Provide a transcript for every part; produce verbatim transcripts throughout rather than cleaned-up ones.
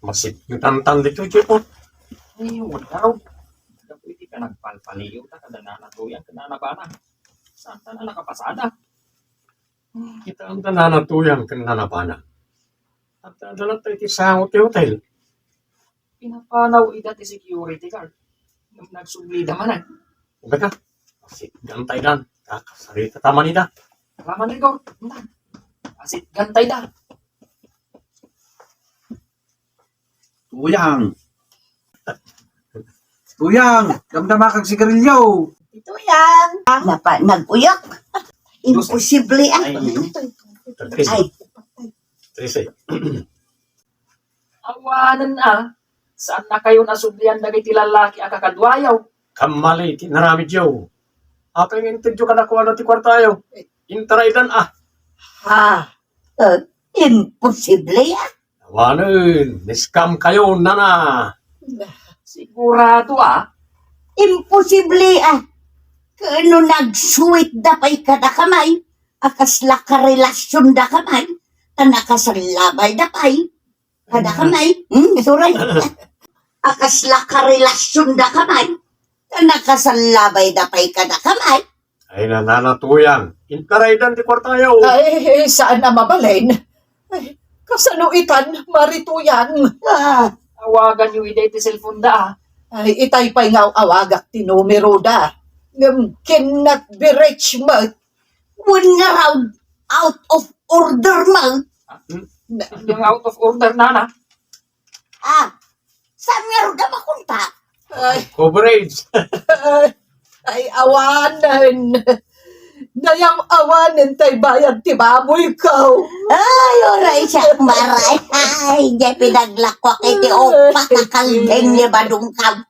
Pasit yu tantan ditoy, Jepot. Ay, wala raw. Dapay ti panagpalpaliiwta kada Nana Tuyang ken Nana Bana. Saan ta nakapasada? Kitaem da Nana Tuyang ken Nana Bana. Adda latta iti sango ti hotel. Pinapanaw ida ti security guard. Ngem nagsublida manen. Kumbaga, pasit gantaydan. Kakasarita ta man ida. Raman, Rigor. Undan. Pasit gantayda. Tuyang. Tuyang, damdama kag sigarilyo. Tuyang. Napa, nag-uyok. Imposible, ah. Ay. Ay. Trece. Awanen, ah. Saannakayon a sublian dagiti lallaki a kakaduayo. Kammali ti inaramidyo. Apay nga intedyo kadakuada ti kuartayo? Intaraydan, ah. Ha? Eh, imposible, ah. Awanen, ni-scam kayo, nana. Sigurado, ah. Imposible, ah. Ken no nagsuit da pay kadakami, a kasla karelasyondakami, ta nakasallabay da pay kadakami. Hmm, suray. A kasla karelasyondakami, ta nakasallabay da pay kadakami. Ay, Nana Tuyang, intaraydan ti kuartayo. Ay, saan a mabalin. Ay, kasano itan, Mari Tuyang? Ah. Awaganyo ida iti cellphone da, ah. Ay, itay pay nga awagak ti numero da. Ngem cannot be reached met. Wen nga raw out of order met. Ah, hmm? Nga out of order, nana. Ah, saan nga rod a makontak? Ay. Coverage. Ay, ay, awanen. Dayam awanen tay bayad ti baboy ko. Ay, uray siak, Maray. Ay, diay pinaglakuak iti upat a kaldeng ni Badong Kab.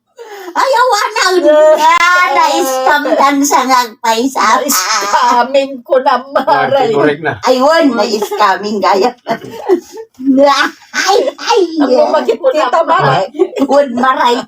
Ay, awanen. Ah, na-scam dan sa ngagpaysa. Na-scaming ko na, Maray. Ay, correct na. Ay, wen, na-scaming gayam. Ay, ay, ang makikita, Maray. Wen, Maray.